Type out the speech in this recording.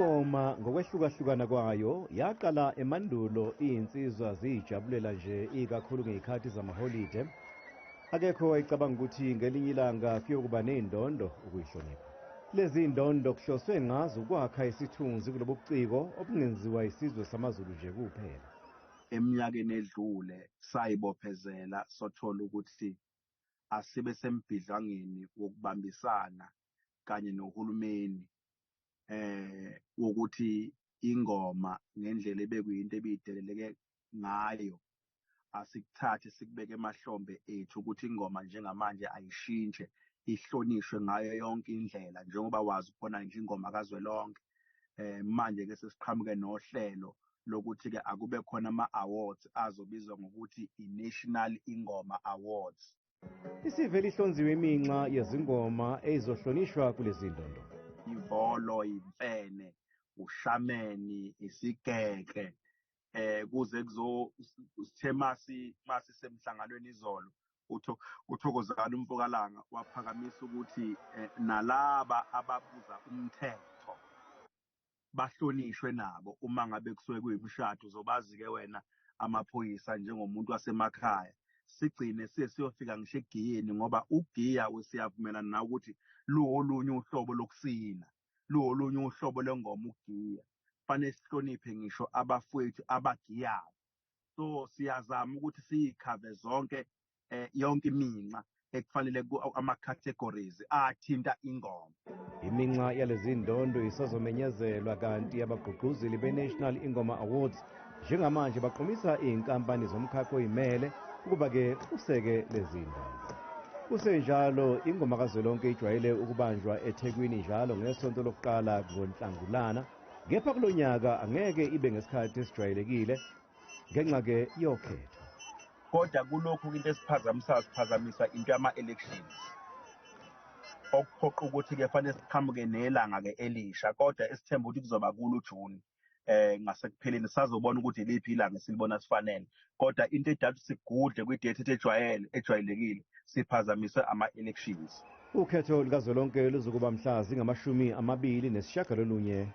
Ingoma ngokwehlukahlukana kwayo yaqala emandulo iy'nsizwa ziyijabulela nje ikakhulu ngey'khathi zamaholide. Akekho owayecabanga ukuthi ngelinye ilanga kuyokuba ney'ndondo ukuyihlonipha. Lezi ndondo kuhloswe ngazo ukwakha isithunzi kulobu buciko obungenziwa isizwe samaZulu nje kuphela. Eminyakeni edlule sayibophezela sothola ukuthi asibe sembhidlangeni wokubambisana kanye nohulumeni wokuthi ingoma ngendlela ebekuyinto ebideleleke ngayo asikuthathe sikubeke emahlombe ethu ukuthi ingoma njengamanje ayishintshe ihlonishwe ngayo yonke indlela njengoba wazi khona nje ingoma kazwelonke. Manje ke sesiqhamuke nohlelo lokuthi ke akube khona ama-awards azobizwa ngokuthi i-National Ingoma Awards. Isivele ihlonziwe iminxa yezingoma ezizohlonishwa kulezi ndondo. Ivolo, imfene, ushameni, isigeke, kuze kuzo sithe masi semhlanganweni izolo uThokozani uMfokalanga waphakamisa ukuthi nalaba ababuza umthetho bahlonishwe nabo uma ngabe kusuke kuyimishado. Uzobazi-ke wena amaphoyisa njengomuntu wasemakhaya, sigcine siye siyofika ngisho egiyeni, ngoba ugiya siyavumelana nawe ukuthi luwolunye uhlobo lokusina, luwolunye uhlobo lwengoma ukugiya. Fanele sihloniphe ngisho abafowethu abagiyayo. So siyazama ukuthi siyikhave zonke yonke iminxa ekufanele ama-categories athinta ingoma. Iminxa yalezi ndondo isazomenyezelwa, kanti abagqugquzeli be-National Ingoma Awards njengamanje baqomisa iy'nkampani zomkhakha oyimele ukuba-ke useke lezi ndondo. Kusenjalo, ingoma kazwelonke ijwayele ukubanjwa eThekwini njalo ngesonto lokuqala ngoNhlangulana, kepha kulo nyaka angeke ibe ngesikhathi esijwayelekile ngenxa-ke yokhetho. Kodwa kulokhu into esiphazamisayo, siphazamisa into yama-elections, okuphoqa ukuthi-ke fanele siqhamuke nelanga-ke elisha, kodwa esithemba ukuthi kuzoba kulo uJuni ngasekupheleni. Sazobona ukuthi iliphi ilanga esilibona sifanele, kodwa into edala ukuthi sigudle kwi-date ejwayele ejwayelekile, siphazamiswe ama-elections. Ukhetho lukazwelonke luzokuba mhla zingama-29.